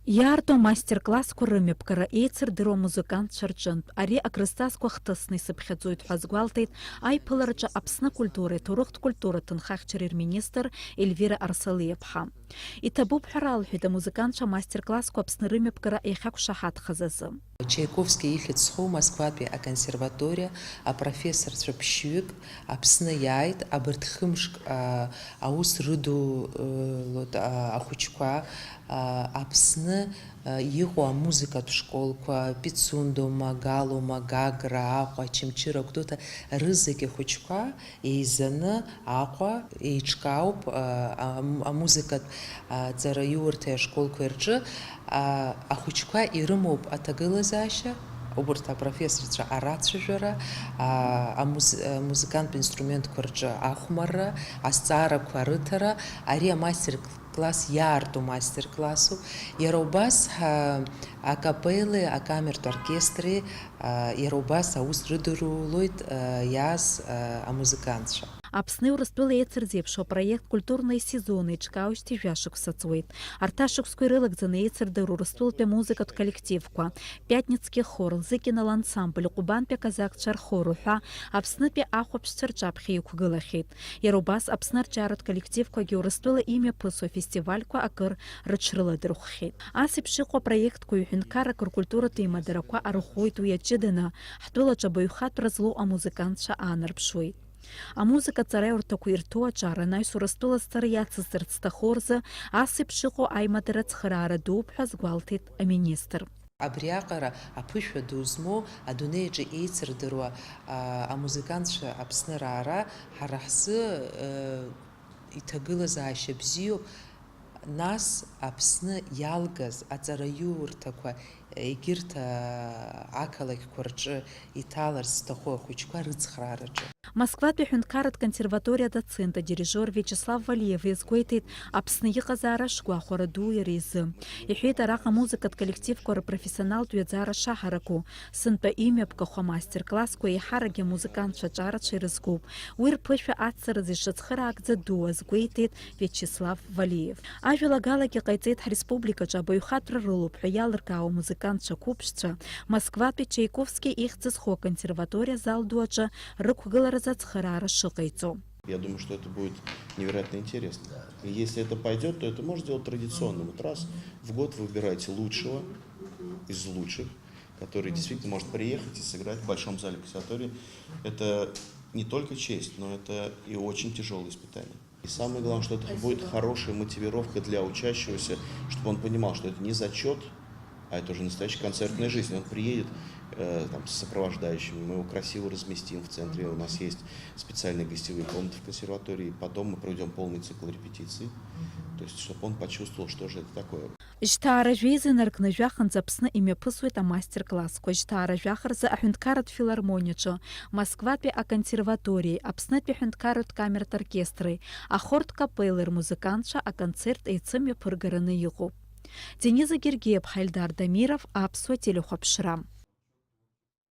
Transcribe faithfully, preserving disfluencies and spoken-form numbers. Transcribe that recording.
Иаарту амастер-классқәа рымҩаԥгара еицырдыруа амузыкантцәа рҿынтә ари акрызҵазкуа хҭысны исыԥхьаӡоит ҳәа азгәалҭеит аиԥылараҿы Аԥсны акультуреи аҭоурыхтә культура ҭынхахьчареи рминистр Ельвира Арсалиаԥҳа. Иҭабуп ҳәа ралҳәеит амузыкантцәа амастер-классқәа Аԥсны рымҩаԥгара иахьақәшаҳаҭхаз азы. Чайковски ихьӡ зхоу Москватәи аконсерваториа апрофессорцәа ԥшьҩык Аԥсны иааит, абарҭ хымшк, а, аус рыдулоит, а, ахәыҷқәа, а, Аԥсны, а, иҟоу амузыкатә школқәа, Пицундома, Галома, Гагра, Аҟәа, Очамчыра, Гәдоуҭа рызегь ахәыҷқәа еизаны Аҟәа еиҿкаауп, а, ам-, амузыкатә, а, ҵараиурҭеи ашколқәеи рҿы, а, ахәыҷқәа ирымоуп аҭагылазаашьа, убарҭ апрофессорцәа арацәажәара, а, амуз-, амузыкантә инструментқәа рҿы ахәмарра, азҵаарақәа рыҭара, ари амастер-класс иаарту мастер-классуп. Иара убас, ҳа, акапеллеи акамертә оркестри, а, иара убас аус рыдырулоит, а, иааз, а, амузыкантцәа. Аԥсни Урыстәылеи еицырзеиԥшу апроект Культурные сезоны еиҿкаауеижьҭеи жәашықәса ҵуеит. Арҭ ашықәсқәа ирылагӡаны еицырдыруа Урыстәылатәи амузыкатә коллективқәа, Пятницкий хор, Лзыкино лансамбль, Ҟәбантәи аказакцәа рхор уҳәа Аԥснытәи ахәаԥшцәа рҿаԥхьа иқәгылахьеит. Иара убас Аԥсны арҿиаратә коллективқәагьы Урыстәыла имҩаԥысуа афестивальқәа акыр рыҽрыладырхәхьеит. Ас еиԥш иҟоу апроектқәа ҩ-ҳәынҭқаррак ркультуратә еимадарақәа арӷәӷәоит, уи аҷыданы ҳтәылаҿы абаҩхатәра злоу амузыкантцәа аанарԥшуеит. Амузыкатә ҵараиурҭақәа ирҭоу аҿар анаҩс Урыстәыла зцара иацызҵарц зҭаху рзы ас еиԥш иҟоу аимадара цхыраара дууп ҳәа азгәалҭеит аминистр. Абриаҟара аԥышәа ду змоу адунеи аҿы еицырдыруа, а, амузыкантцәа Аԥсны раара ҳара ҳзы, э, иҭагылазаашьа бзиоуп, нас Аԥсны иалгаз аҵараиурҭақәа, егьырҭ, а, ақалақьқәа рҿы иҭаларц зҭаху ахәыҷқәа рыцхраараҿы. Москватәи аҳәынҭқарратә консерваториа адоцент, адирижиор Виачеслав Валиев иазгәеиҭеит Аԥсны иҟазаара шгәахәара ду иара изы. Иҳәеит, араҟа амузыкатә коллективқәа рпрофессионалтә ҩаӡара шаҳараку, сынтәа имҩаԥгахо амастер-классқәа еиҳаракгьы амузыкантцәа аҿарацәа ирызкуп. Уи рԥышәа ацҵаразы ишыцхыраагӡа ду азгәеиҭеит Виачеслав Валиев. Ажәалагалагьы ҟаиҵеит ҳреспубликаҿы абаҩхатәра рылоуп ҳәа иалыркаауа амузыкантцәа қәыԥшцәа Москватәи Чайковски ихьӡ зху аконсерваториа азал ду аҿы рықәгыларазы ацхыраара шыҟаиҵо. Я думаю, что это будет невероятно интересно. И если это пойдёт, то это может сделать традиционным. Вот раз в год вы выбираете лучшего из лучших, который действительно может приехать и сыграть в большом зале консерватории. Это не только честь, но это и очень тяжёлое испытание. И самое главное, что это будет хорошая мотивировка для учащегося, чтобы он понимал, что это не зачёт, а это уже настоящая концертная жизнь. Он приедет, э, там, с сопровождающими, мы его красиво разместим в центре, у нас есть специальные гостевые комнаты в консерватории, потом мы проведём полный цикл репетиций, то есть, чтобы он почувствовал, что же это такое. Жьҭаара жәеиза инаркны жәахынӡа Аԥсны имҩаԥысуеит амастер-классқәа. Жьҭаара жәаха рзы аҳәынҭқарратә филармониаҿы, Москватәи аконсерваториеи, Аԥснытәи аҳәынҭқарратә камертә оркестри, ахортә капеллеи рмузыкантцәа аконцерт еицымҩаԥыргараны иҟоуп. Дениза Гергиаԥҳа, Ельдар Дамиров, Аԥсуа телехәаԥшра.